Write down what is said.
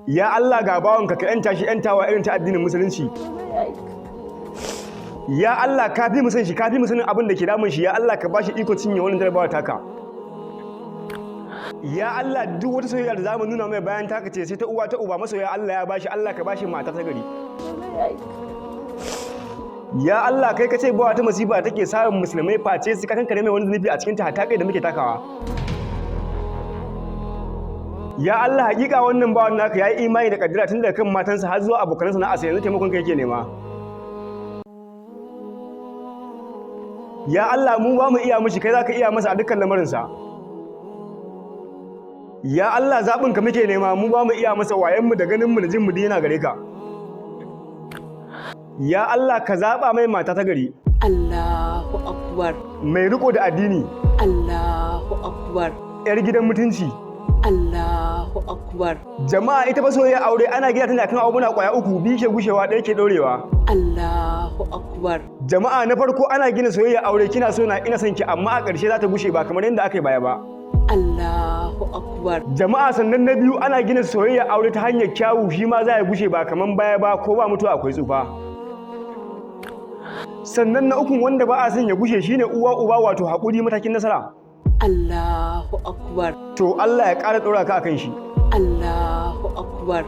Ya Allah, ga bawanka, ka yanta shi yantawa irin ta addinin musulunci. Ya Allah, ka fi mu san shi, ka fi mu sanin abin da ke damun shi. Ya Allah, ka bashi iko cinye wannan jarabawa taka. Ya Allah, duk wata soyayya da zamu nuna mai bayan taka ce sai ta uwa ta uba masoya, Allah ya bashi. Allah, ka bashi mata ta gari. Ya Allah, kai ka ce ba wata masifa take samun musulmai face su ka kankare mai wani zunubi a cikin ta, hatta kai da muke takawa. Ya Allah, hakika wannan bawan naka yayi imani da kaddara tun daga kan matansa har zuwa abokanansa na asa, yanzu taimakon kai yake nema. Ya Allah, mu ba mu iya mishi, kai zaka iya masa a dukkan lamarinsa. Ya Allah, zaɓin ka muke nema, mu ba mu iya masa, wayan mu da ganin mu da jin mu duk yana gare ka. Ya Allah, ka zaɓa mai mata ta gari. Allahu Akbar. Mai riko da addini. Allahu Akbar. Yar gidan mutunci. Allahu Akbar. Jama'a, ita fa soyayya aure ana gina ta ne akan abubuwa kwaya uku, biyu ke gushewa, ɗaya ke ɗorewa. Allahu Akbar. Jama'a, na farko, ana gina soyayya aure kina so na ina son ki, amma a ƙarshe za ta gushe ba kamar yadda aka yi baya ba. Allahu Akbar. Jama'a, sannan na biyu, ana gina soyayya aure ta hanyar kyawu, shi ma za ya gushe ba kamar baya ba, ko ba mutuwa akwai tsufa. Sannan na ukun wanda ba a son ya gushe shine uwa uba, wato haƙuri matakin nasara. Allahu Akbar. To Allah ya ƙara ɗora ka akan shi. Allahu Akbar.